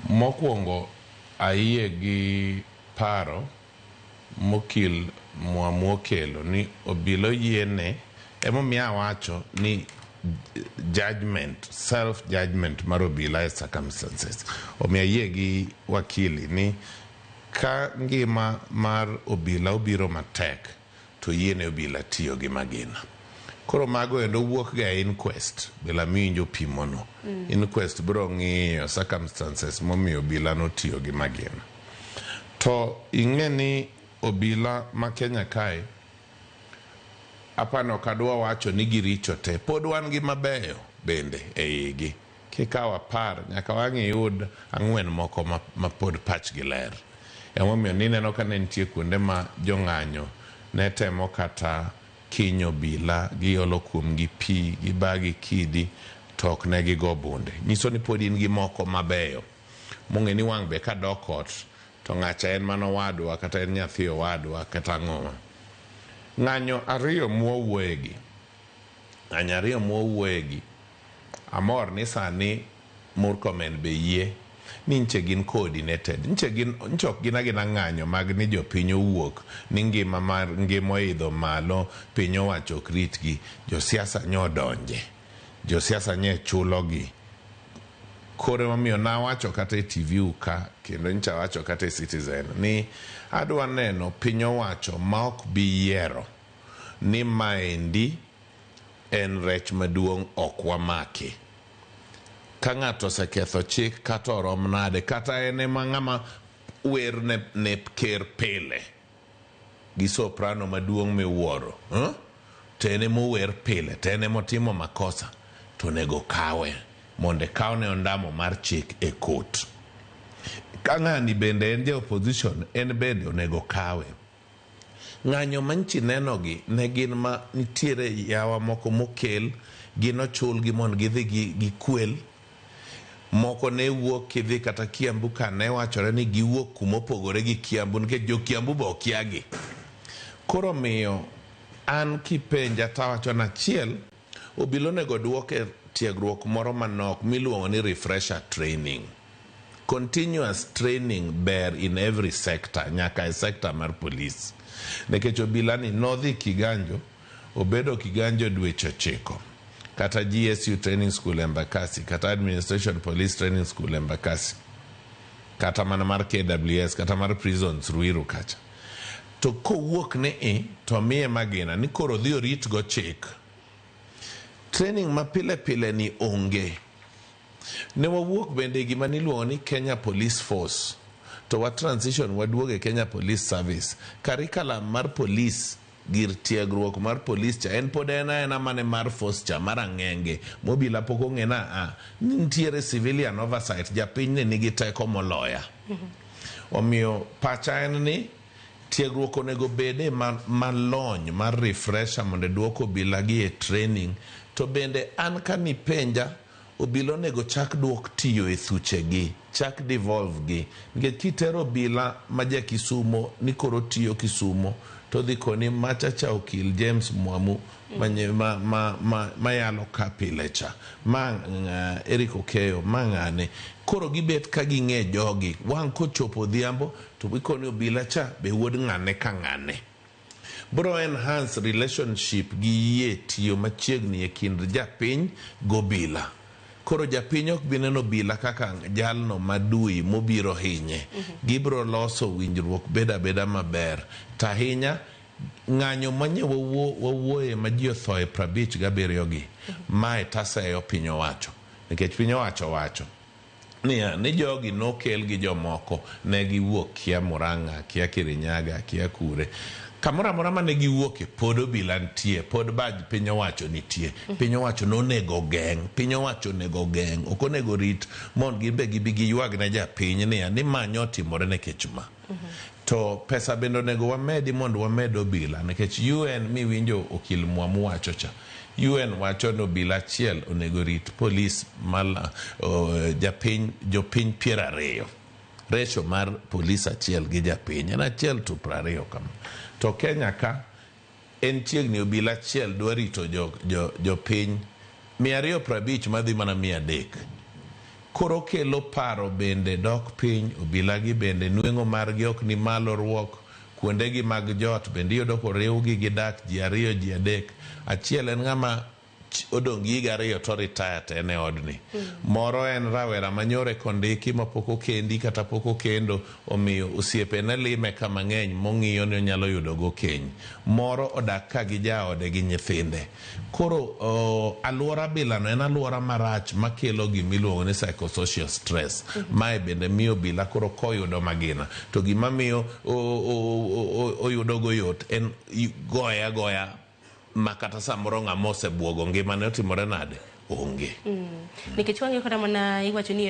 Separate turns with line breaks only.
Mokwongo ayie gi paro mokil Mwamu okelo ni obila oyiene emomiyo awacho ni judgment, self judgment mar obila e circumstances. Omiyo ayie gi wakili ni ka ngima mar obila obiro matek to oyiene obila tiyo gi magina. Koro mago endo wuok ga e inquest bila miwinjo pimono. Inquest biro ng'iyo circumstances momiyo obila notiyo gi magina. To ing'e ni obila ma Kenya kae apani ok adwa wacho ni giricho te, pod wan gi mabeyo bende e igi. Kikawo 10 nyaka wang' iyud 4 moko ma pod pachgi ler. Emomiyo nineno ka ne nitie kuonde ma jong'anyo ne temo kata kinyo obila, giolo kuomgi pi, gibagi kidi, to ok ne gigo bunde. Nyiso ni pod in gi moko mabeyo. Mong'e ni wang' be kadok ot to ng'acha en mana owadwa kata en nyathi owadwa kata ang'owa. Ng'anyo ariyo mwawuoyegi, ng'anyo ariyo mwawuoyegi, amor ni sani Murkomen be yie ni nche gin coordinated. Nche gin, nche ok gin agina ng'anyo mag ni jopiny owuok ni ngima mar ngima oidho malo, piny owacho ok ritgi. Josiasa nyo odonje. Josiasa nye chulogi. Koro emomiyo nawacho kata e TV u ka kendo nyocha awacho kata e Citizen ni adwa neno piny owacho ma ok bi yiero ni maendi en rech maduong' ok wamaki. Ka ng'ato oseketho chik kata orom nade kata en ema ng'ama wer ne ker pile gi soprano maduong' miwuoro, to en ema ower pile to en ema otimo makosa to onego kawe mondo ekawne ondamo mar chik e court. Ka ng'ani bende en ja opposition en bende onego kawe. Ng'anyo ma nchi nenogi ne gin ma nitiere yawa moko mokel, gin ochulgi mondo gidhi gikwel. Moko ne wuok kidhi kata Kiambu ka ne wachore ni giwuok kuma opogore gi Kiambu nikech jo Kiambu be okiagi. Koro omiyo an kipenja tawacho ni achiel, obila onego duok e tiegruok moro manok miluongo ni refresher training. Continuous training ber in every sector, nyaka e sector mar police. Nikech obila ni nodhi Kiganjo, obedo Kiganjo dweche 9, kata GSU Training School Embakasi, kata Administration Police Training School Embakasi, kata mana mar KWS, kata mar prisons Ruiru kacha. To kowuok ni i, to miye magina ni koro odhi orit go chik. Training ma pile pile ni onge. Ne wawuok bende e gima niluongo ni Kenya Police Force to wa transition waduogo e Kenya Police Service. Curriculum mar police, gir tiegruok mar police cha en pod en aena mane mar force cha mar ang'enge mobila pok ong'e na a ni nitiere civilian oversight, japiny ni nigi teko moloya. Omiyo pacha en ni tiegruok onego bede malony mar refresher mondo duok obila gi e training. To bende an ka nipenja, obila onego chak duok tiyo e thuchegi, chak devolve gi. Nikech kitero obila ma ja Kisumo ni koro tiyo Kisumo, to dhi koni macha cha okil James Mwamu mayalo ka pile cha, ma Eric Okeyo, ma ng'ane. Koro gibet ka ging'e jogi. Wang' kochopo odhiambo to ikoni obila cha be wuod ng'ane ka ng'ane. Bro enhance relationship gi yie tiyo machiegni e kind japiny gobila. Koro japiny ok bi neno obila kaka jalno madui mobiro hinye. Gibro loso winjruok beda abeda maber. To ahinya, ng'anyo manye wawuoye ma ji othoe 57 gi, mae taseyo piny owacho. Nikech piny owacho wacho niya, ni jogi nokel gi jomoko, ne giwuok kia Murang'a, kia Kirinyaga, kia kure. Kamoro amora mane giwuoke, pod obila nitie, pod baj piny owacho nitie. Piny owacho nonego geng', piny owacho onego geng', ok onego rit mondo gin be gibi giywag ne japiny niya, ni ma nyotimore nikech ma. To pesa bende onego wamedi mondo wamed obila, nikech UN miwinjo okil Mwamu wacho cha. UN wacho ni obila achiel onego rit polis japiny, jopiny 20. Ratio mar polis achiel gi japiny en 1 to 20 kama. To Kenya ka en chiegni obila achiel dwa rito jopiny 250 madhi mana 300. Koro kelo paro bende dok piny, obilagi bende nweng'o margi ok ni malo ruok, kuondegi mag jot bende iyudo koriwgi gidak ji ariyo ji adek. Achiel en ng'ama odong' gi higa ariyo to retire to en e odni. Moro en rawera manyoro eka ondiki mapok okendi kata pok okendo omiyo osiepene lime ka mang'eny mong'iyo ni onyalo yudogo keny. Moro odak ka gi jaode gi nyithinde. Koro aluora bilano en aluora marach makelo gimiluongo ni psychosocial stress. Mae bende miyo obila koro koyudo magina to gima miyo oyudogo yot en goye agoya ma kata samoro ng'ama osebuogo ngimane otimore nade onge.
Nikech wang'iyo kata mana iwacho ni